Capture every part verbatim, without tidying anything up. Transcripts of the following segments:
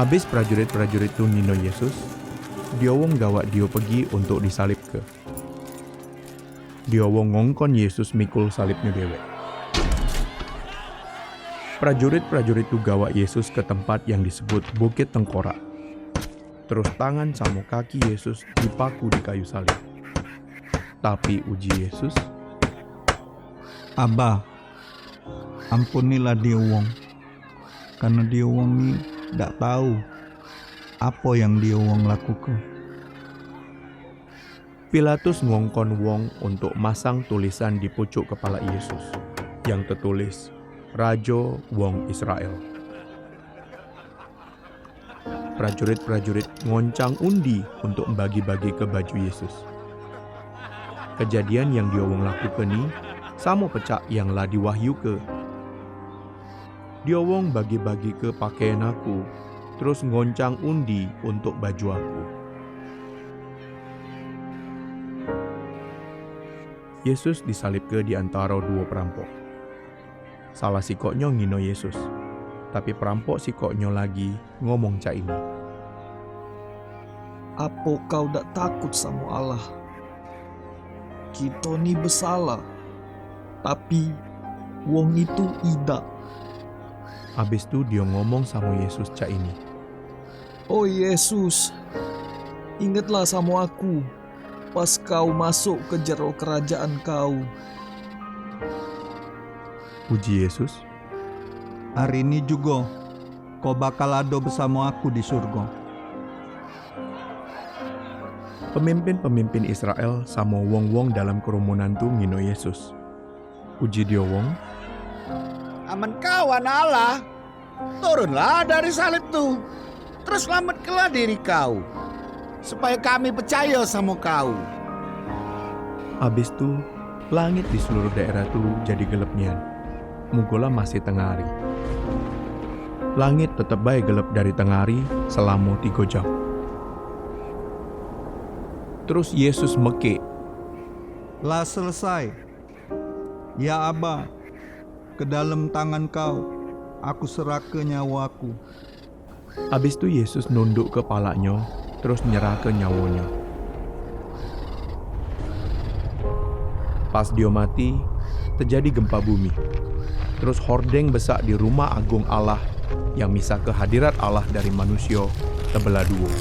Abis prajurit-prajurit tu ngino Yesus, dio wong gawak dio pegi untuk disalibke. Dio wong ngongkon Yesus mikul salibnyo dewek. Prajurit-prajurit tu gawak Yesus ke tempat yang disebut Bukit Tengkorak. Terus tangan samo kaki Yesus dipaku di kayu salib. Tapi uji Yesus, "Aba, ampunilah dio wong, karno dio wong ni dak tau apo yang dio wong lakuke." Pilatus ngongkon wong untuk masang tulisan di pucuk kepala Yesus yang tetulis, "Rajo Wong Israel." Prajurit-prajurit ngoncang undi untuk bagi-bagike baju Yesus. Kejadian yang dio wong lakuke ni samo pecak yang la diwahyuke. Dio wong bagi-bagike pakaian aku, terus ngoncang undi untuk baju aku. Yesus disalibke di antaro duo perampok. Salah sikoknyo ngino Yesus, tapi perampok sikoknyo lagi ngomong cak ini, "Apo kau dak takut samo Allah? Kito ni besalah, tapi wong itu idak." Abis tu dio ngomong samo Yesus cak ini, "O Yesus, ingetlah samo aku pas kau masuk ke jero kerajaan kau." Uji Yesus, "Ari ni jugo ko bakal ado besamo aku di surgo." Pemimpin-pemimpin Israel samo wong-wong dalam kerumunan tu ngino Yesus. Uji dio wong, "Amen kau Anak Allah, turunlah dari salib tu, terus selametkelah diri kau, supayo kami pecayo samo kau." Abis tu, langit di seluruh daerah tu jadi gelep nian. Mugolah masih tengah hari. Langit tetep bae gelep dari tengah hari selamo tigo jam. Terus Yesus mekik, "La selesai. Ya Aba, ke dalem tangan Kau aku serahke nyawo aku." Abis tu Yesus nundukke palaknyo, terus nyerahke nyawonyo. Pas dio mati, tejadi gempa bumi. Terus hordeng besak di rumah agung Allah yang misahke hadirat Allah dari manusio tebelah duo,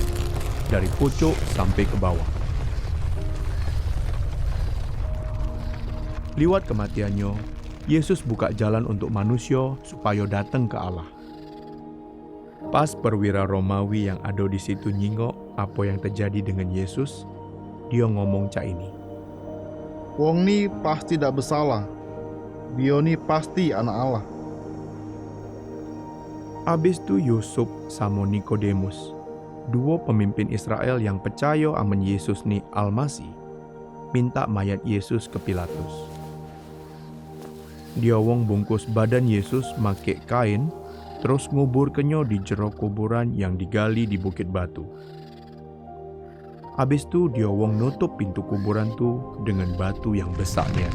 dari pucuk sampe ke bawah. Liwat kematiannyo, Yesus bukak jalan untuk manusio supayo dateng ke Allah. Pas perwira Romawi yang ado di situ nyingok apo yang tejadi dengan Yesus, dio ngomong cak ini, "Wong ni pasti dak besalah. Dio ni pasti Anak Allah." Abis tu Yusup samo Nikodemus, duo pemimpin Israel yang pecayo amen Yesus ni Almasih, mintak mayat Yesus ke Pilatus. Dio wong bungkus badan Yesus makek kain, terus nguburkenyo di jero kuburan yang digali di bukit batu. Abis tu dio wong nutup pintu kuburan tu dengan batu yang besak nian.